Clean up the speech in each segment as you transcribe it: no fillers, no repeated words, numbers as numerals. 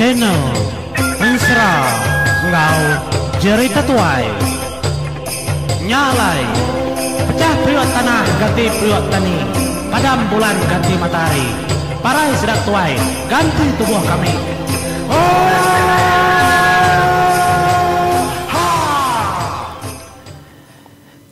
Channel Ensera enggau Jerita Tuai. Nya alai, pecah periuk tanah ganti periuk tani, padam bulan ganti matahari, parai sida tuai ganti tubuh kami. Oohaa!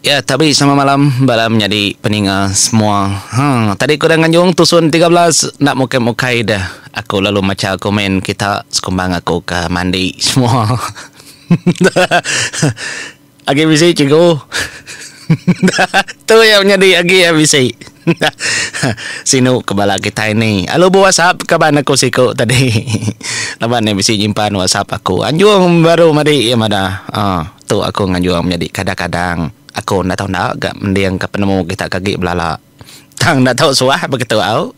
Ya tabi sama malam bala menyadi peninga semua. Ha tadi ku udah nganjung tusun 13 enda mukai mukai deh aku lalu macha komen kita sekumbang aku ke mandi semua. Agi bisi cikgu. Tu iya menyadi agi iya bisi. Sinu ke bala kitai ni. Lalu bewhatsapp kaban aku siku tadi. Laban iya bisi nyimpan whatsapp aku. Anjung baru madi iya madah. Ha. Tu aku nganjung menyadi kadang-kadang aku enda tau enda ga mendingka penemu kita ke agi belala. Tang enda tau suah begitu au.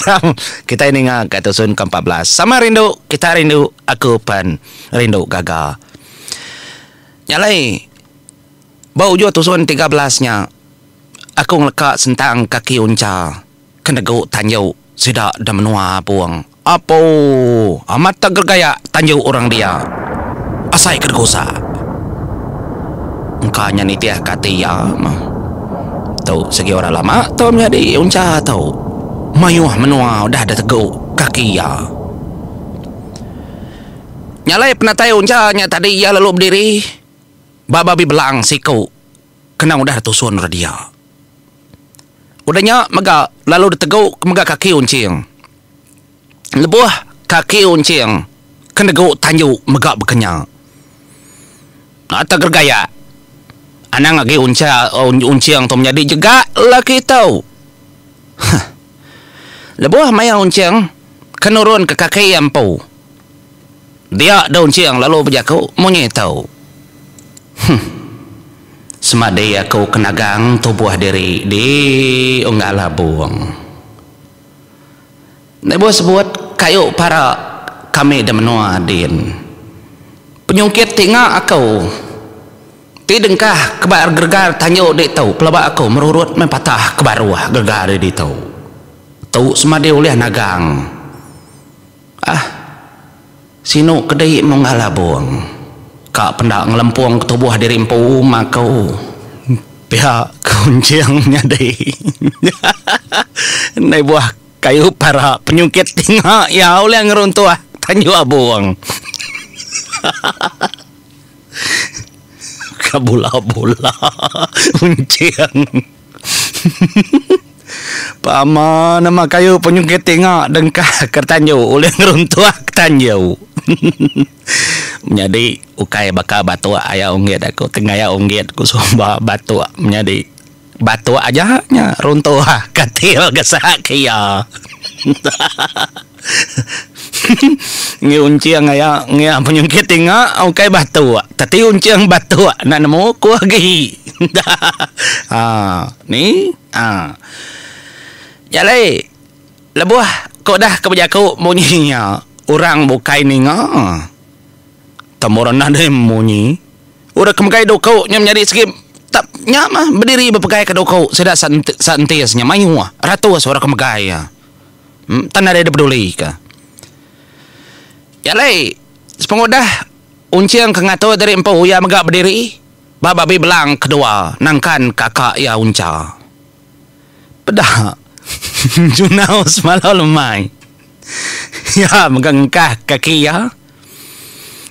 Aram kitai ninga ka tusun ke 14. Sama rindu kita rindu aku pen rindu gaga. Nya alai ba ujung tusun 13 nya aku ngeleka sentang kaki uncha ke negu tanju sida da menua Apung. Apo amat tak geregayak tanju orang dia. Asai ke digusa. Engka nya nitih ke ati iya mah. Tu sigi orang lama tu menyadi uncha tu. Mayuh menua udah ditegu kaki iya. Nya alai penatai uncha nya tadi iya lalu bediri ba babi belang siku kena udah ditusun orang dia. Udah nya mega lalu ditegu ke mega kaki Unching. Lebuh kaki Unching ke negu tanju mega baka nya. Ata geregayak anang agi Uncha Unching tu menyadi jega laki tu. Huh. Lebuh maya Unching ke nurun ke kaki iya empu dia deh Unching lalu bejaku munyi tu. Huh. Semadi aku ke nagang tubuh diri di Unggal Labung. Lebuh sebut kayu para kami di menua din. Penyungkit ti nga aku ti dengkah ke ba geregar tanju ditu pelaba aku merurut meh patah ke baruh geregar ditu. Tu semadi ulih nagang. Ah. Sinu kedi munggal labung. Ka penda ngelempung ke tubuh diri empu maku. Pia kunching nyadi. Ndai buah kayu para penyungkit tinga iya ulih ngeruntuh tanju abung. Ka bula-bula unching. Pama nama kayu penyungkit tinga dengkah ke tanju ulih ngeruntuh ke tanju. Menyadi ukai baka batuk aya unggit aku ti ngaya unggit ku sumba batuk menyadi batuk aja nya runtuh katil gasak ke iya. Ngi unching aya ngi penyungkit tinga ukai batuk teti unching batuk enda nemu ku agi. Haa ni haa. Nya alai lebuh ke udah ke bejaku munyi nya orang bukai ninga tembu rendah deh munyi. Orang ke megai duku nya menyadi sigi tak nya mah bediri bepegai ke duku sida saentis nya mayuh ratus orang ke megai iya. Tang nadai dipeduli ka. Nya alai sepengudah Unching ke ngatur diri empu iya mega bediri ba babi belang kedua nangkan kaka iya Uncha. Peda Junau semalau lemai iya mega ngengkah kaki iya.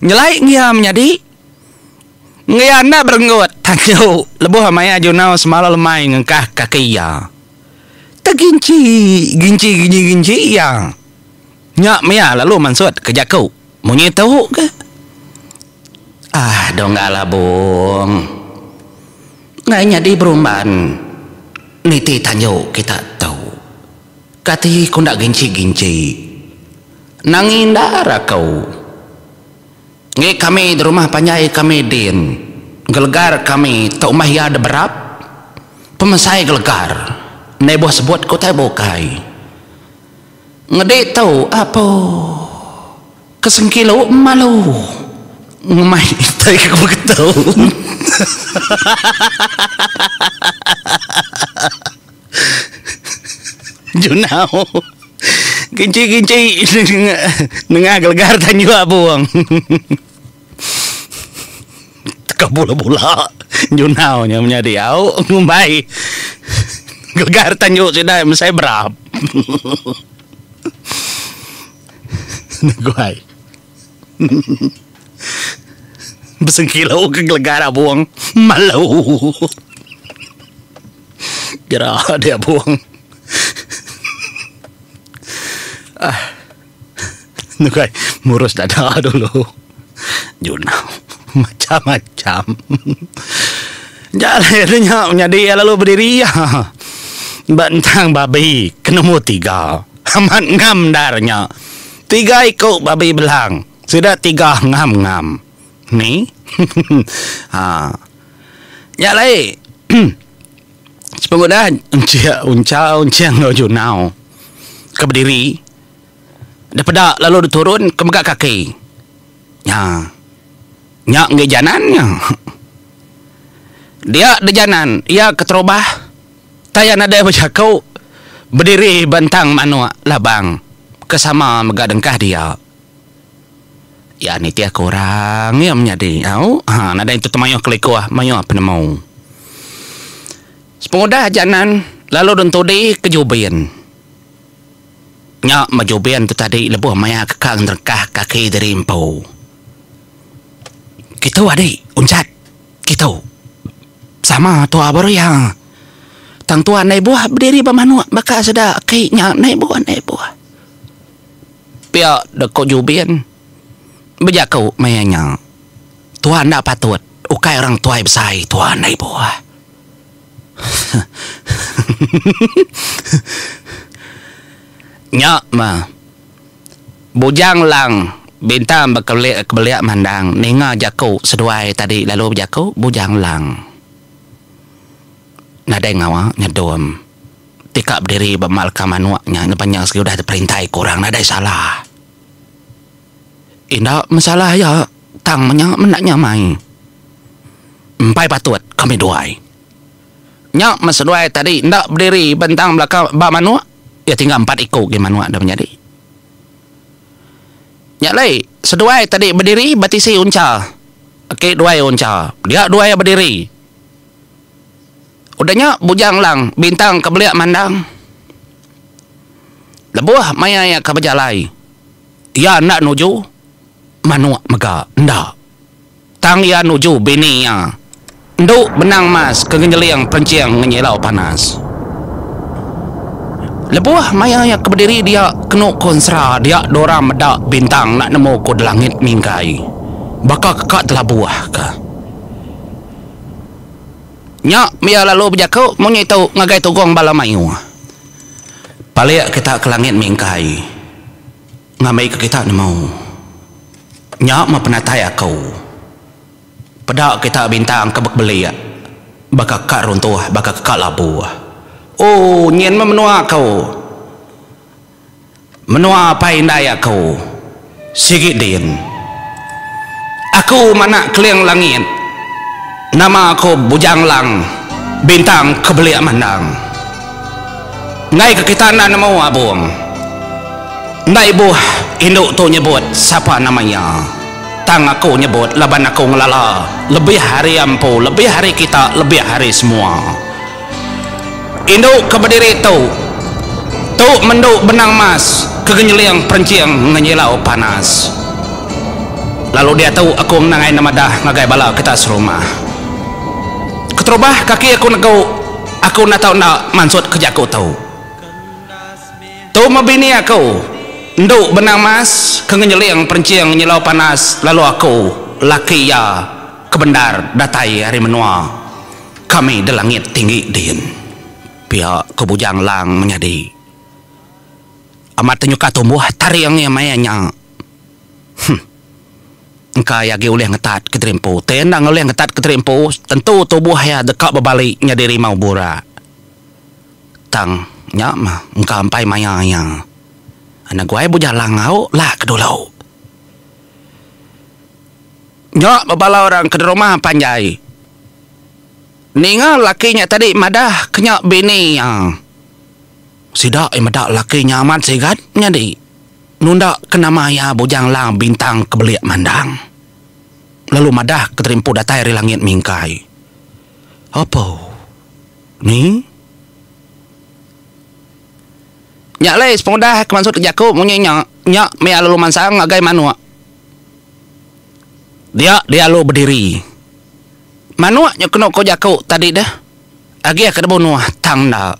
Nyelai ngia menyadi ngia enda berenggut tanju lebuh maya Junau semalau lemai ngengkah kaki iya. Teginchi ginchi ginchi ginchi iya. Nya mia lalu mansut ke jaku munyi tu ke. Ah dongga labung. Enggai nyadi berumban niti tanju kita tu. Kati ku enda ginchi ginchi. Nangi endar aku. Ngi kami di rumah panjai kami din gelegar kami tu meh iya deberap pemesai gelegar ndai buh sebut ke utai bukai. Ngedi tu apo ke sengkilu malu ngemai utai ke begitu. Junau. Ginchi-ginchi nengah gelegar tanju abung. Teka bula-bula junau nya menyadi au ngumbai gelegar tanju sida mesai berap. Neguai. Besengkilau ke gelegar abung malu. Kira dia abung. Ah. Nukai murus dada dulu. Junau macam-macam. Nya alai nya nyadi iya lalu bediri iya. Ba entang babi ke nombor tiga. Amat ngam endar nya. Tiga iku babi belang. Sida tiga ngam-ngam. Ni. Ha. Nya alai sepengudah encik uncha unching enggau junau ke bediri depeda lalu diturun ke mega kaki. Nya. Nya enggai janan nya. Dia dejanan iya keterubah tai iya nadai bejaku bediri ba entang manuk labang ke sama mega dengkah dia. Iya nitih ke orang iya menyadi au ha nadai entu mayuh kelikuh mayuh penemu. Sepengudah janan lalu dentudi ke jubin. Nya meh jubin tu tadi lebuh maya ke ka ngerengkah kaki diri empu. Kitu adi unchat kitu. Sama tua baru iya. Tang tua ndai buah bediri ba manuk baka sida aki nya ndai buah ndai buah. Pia deka jubin bejaku maya nya. Tua enda patut ukai orang tuai besai tua ndai buah. Nya mah Bujang Lang Bintang bekelik kebelik mandang ninga jaku seduai tadi lalu bejaku Bujang Lang nadai ngawa nyedum ti ka bediri ba leka manuk nya lepa nya sigi udah diperintai ke orang nadai salah. Enda mesalah iya tang menya menda nyamai. Empai patut kami duai. Nya meh seduai tadi enda bediri bentang belaka ba manuk, iya tinggal empat iku gi manuk da menyadi. Nya alai seduai tadi bediri ba tisi uncha. Eki duai uncha, dia duai iya bediri. Udah nya Bujang Lang bintang ke belik mandang. Lebuh maya iya ke bejalai, iya enda nuju manuk mega enda. Tang iya nuju bini iya. Endu benang mas ke ngenyeling perenching ngenyilau panas. Lebuh maya iya ke bediri dia kenu ku ensera dia dora meda bintang enda nemu ku delangit mingkai baka ke ka telabuh ka. Nya iya lalu bejaku munyi tu ngagai tugong bala mayuh. Palik kita ke langit mingkai. Ngambika kita nemu, nya meh penatai aku. Peda kita bintang ke bekebelik, baka ka runtuh, baka ke ka labuh. Oh, nyin meh menua aku. Menua apai indai aku sigi din. Aku manak keling langit. Nama aku Bujang Lang, bintang kebelik mandang. Enggai ke kita enda nemu abung. Enda ibuh indu tu nyebut sapa nama iya. Tang aku nyebut laban aku ngelala lebih ari iya empu, lebih ari kita, lebih ari semua. Indu ke bediri tu, tu mendu benang mas ke genyeling perenching ngenyilau panas. Lalu diatu aku ngenangai nemadah ngagai bala kita serumah. Keterubah kaki aku negu, aku enda tau enda mansutka jaku tu. Tu meh bini aku, endu benang mas ke ngenyeling perenching nyilau panas lalu aku laki iya ke bendar datai ari menua kami di langit tinggi din, pia ku Bujang Lang menyadi. Amat tenyuka tumbuh taring iya maya nya. Huh. Engka iya agi ulih ngetat kediri empu. Ti enda ulih ngetat kediri empu, tentu tubuh iya deka bebali nyadi rimau burak. Tang nya mah engka empai maya iya. Anak guai bejalang au la ke dulu. Nya bebala orang ke derumah panjai. Ninga laki nya tadi madah ke nya bini iya. Sida iya meda laki nya amat sigat nyadi nunda ke nama iya Bujang Lang Bintang Kebelik Mandang. Lalu madah ke terimpu datai ari langit mingkai. Apo. Ni. Nya alai sepengudah ke mansut ke jaku munyi nya, nya mih lalu mansang ngagai manuk. Dia dia lalu bediri. Manuk nya kenu ko jaku tadi deh. Agih ke dibunuh tang enda.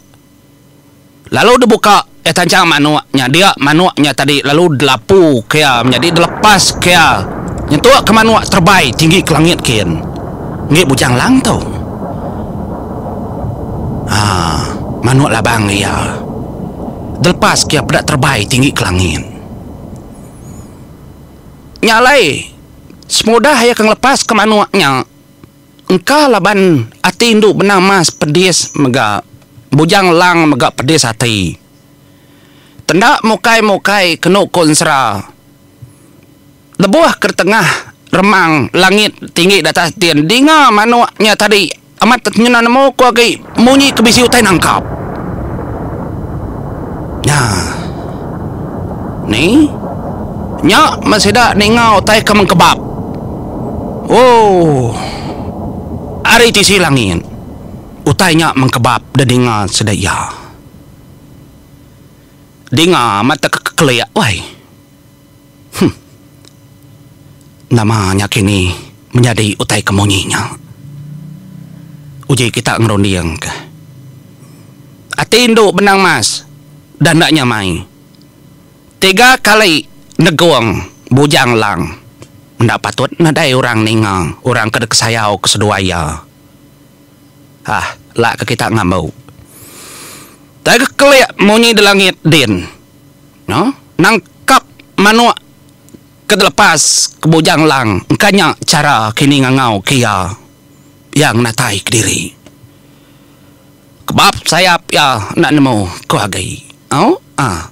Lalu dibuka iya tanchang manuk nya dia manuk nya tadi lalu dilapu ke iya menyadi dilepas ke iya nyentuk ke manuk terebai tinggi ke langit kin. Enggi Bujang Lang tu. Haa manuk labang iya dilepas ke iya peda terebai tinggi ke langit. Nya alai semudah iya ke ngelepas ke manuk nya. Engka laban ati indu benang mas pedis mega Bujang Lang mega pedis ati. Tenda mukai-mukai kenu ku ensera. Lebuh ke tengah remang langit tinggi datas din dinga manuk nya tadi amat nyena nemu ku agi munyi ke bisi utai nangkap. Nya. Ni. Nya men sida ninga utai ke mengkebap. Ooh. Ari tisi langit. Utai nya mengkebap dedinga sida iya. Dinga amat tekekelik wai. Huh. Nama nya kini menyadi utai ke munyi nya. Uji kita ngerundingka. Ati indu benang mas dah enda nyamai. Tiga kali negung Bujang Lang enda patut nadai orang ninga orang ke dikesayau ke seduai iya. Hah lak ke kita ngambu. Tai kekelik munyi di langit din. No, nangkap manuk ke dilepas ke Bujang Lang engka nya chara kini ngangau ke iya iya ngenatai kediri. Kebab sayap iya enda nemu ku agi. Au ah.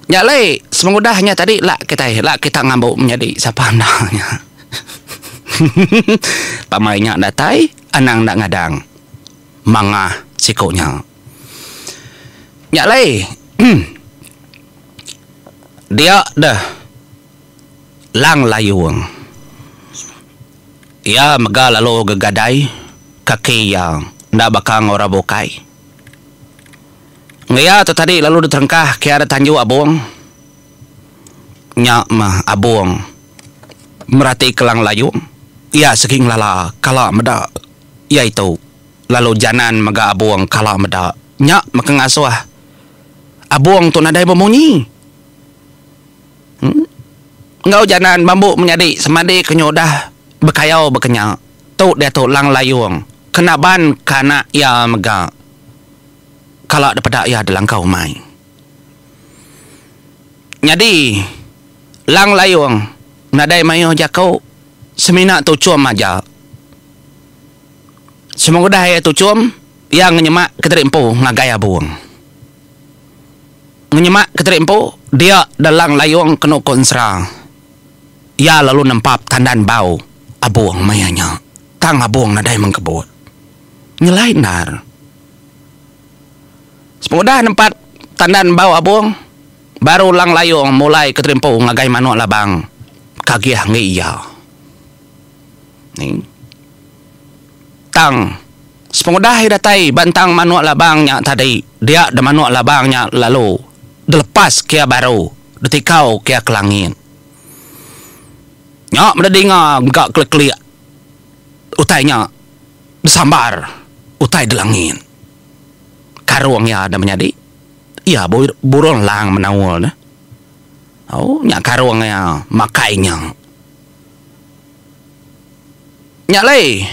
Nya alai semengudah nya tadi lak kitai lak kita ngambu menyadi sapa enda nya. Pamai nya datai anang enda ngadang mangah siku nya. Nya alai dia deh Lang Layung. Iya mega lalu gegadai kaki iya enda baka enggau orang bukai. Ngeya tu tadi lalu diterengkah ke iya tanju Abong. Nya meh Abong merati ke Lang Layung. Iya sigi ngelala kala meda iya itu lalu janan mega Abong kala meda. Nya meh ke ngasuh Abong tu nadai bemunyi. Enggau janan bambu menyadi semadi ke nyudah bekayau bekenya tu diatu Lang Layung ke naban ke anak iya mega kala dipeda iya dilangkau umai. Nyadi Lang Layung nadai mayuh jaku semina tuchum aja. Semengudah iya tuchum iya ngenyemak kediri empu ngagai Abung. Ngenyemak keteri empu, dia Delang Layong kenu ko ensera. Iya lalu nempap tandan bau Abong maya nya. Tang Abong nadai mengkebut. Nyelai endar. Sepengudah nempat tandan bau Abong, baru Lang Layong mulai keteri empu ngagai manuk labang kagih enggi iya. Tang, sepengudah iya datai ba entang manuk labang nya tadi, dia da manuk labang nya lalu dilepas ke iya baru, ditikau ke iya ke langit. Nya meda dinga mega kelik-kelik utai nya besambar utai di langit. Karung iya da menyadi, iya burung lang menaul ne. Au nya karung iya makai nya. Nya alai,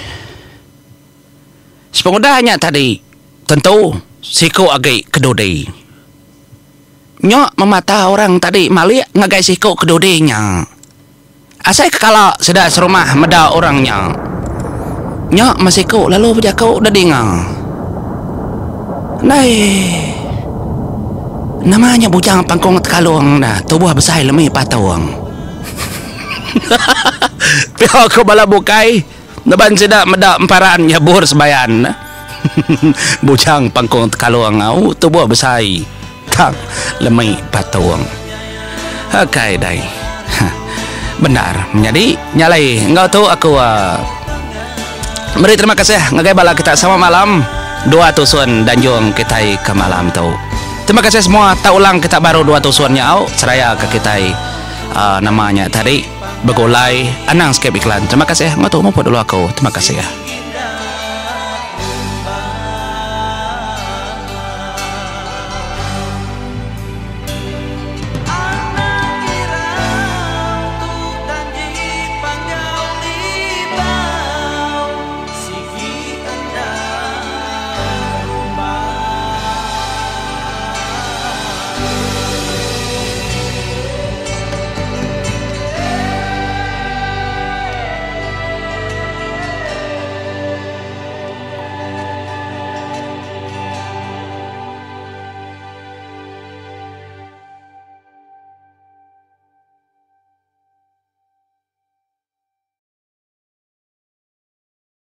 sepengudah nya tadi tentu siku agi ke dudi. Nya memata orang tadi malik ngagai siku ke dudi nya. Asai ke kala sida serumah meda orang nya. Nya meh siku lalu bejaku da dinga. Ndai nama nya bujang pangkung tekalung da tubuh besai lemi patung. Pia ko bala bukai neban sida meda emparan nyabur sebayan. Bujang pangkung tekalung au tubuh besai tang lemi patung. Akai dai. Bendar menyadi nya alai enggau tu aku meri terima kasih ngagai bala kita sama malam dua tusun danjung kitai ke malam tu. Terima kasih semua tau ulang kita baru dua tusun nya au seraya ke kitai nama nya tadi begulai anang skip iklan. Terima kasih enggau tu muput dulu aku. Terima kasih.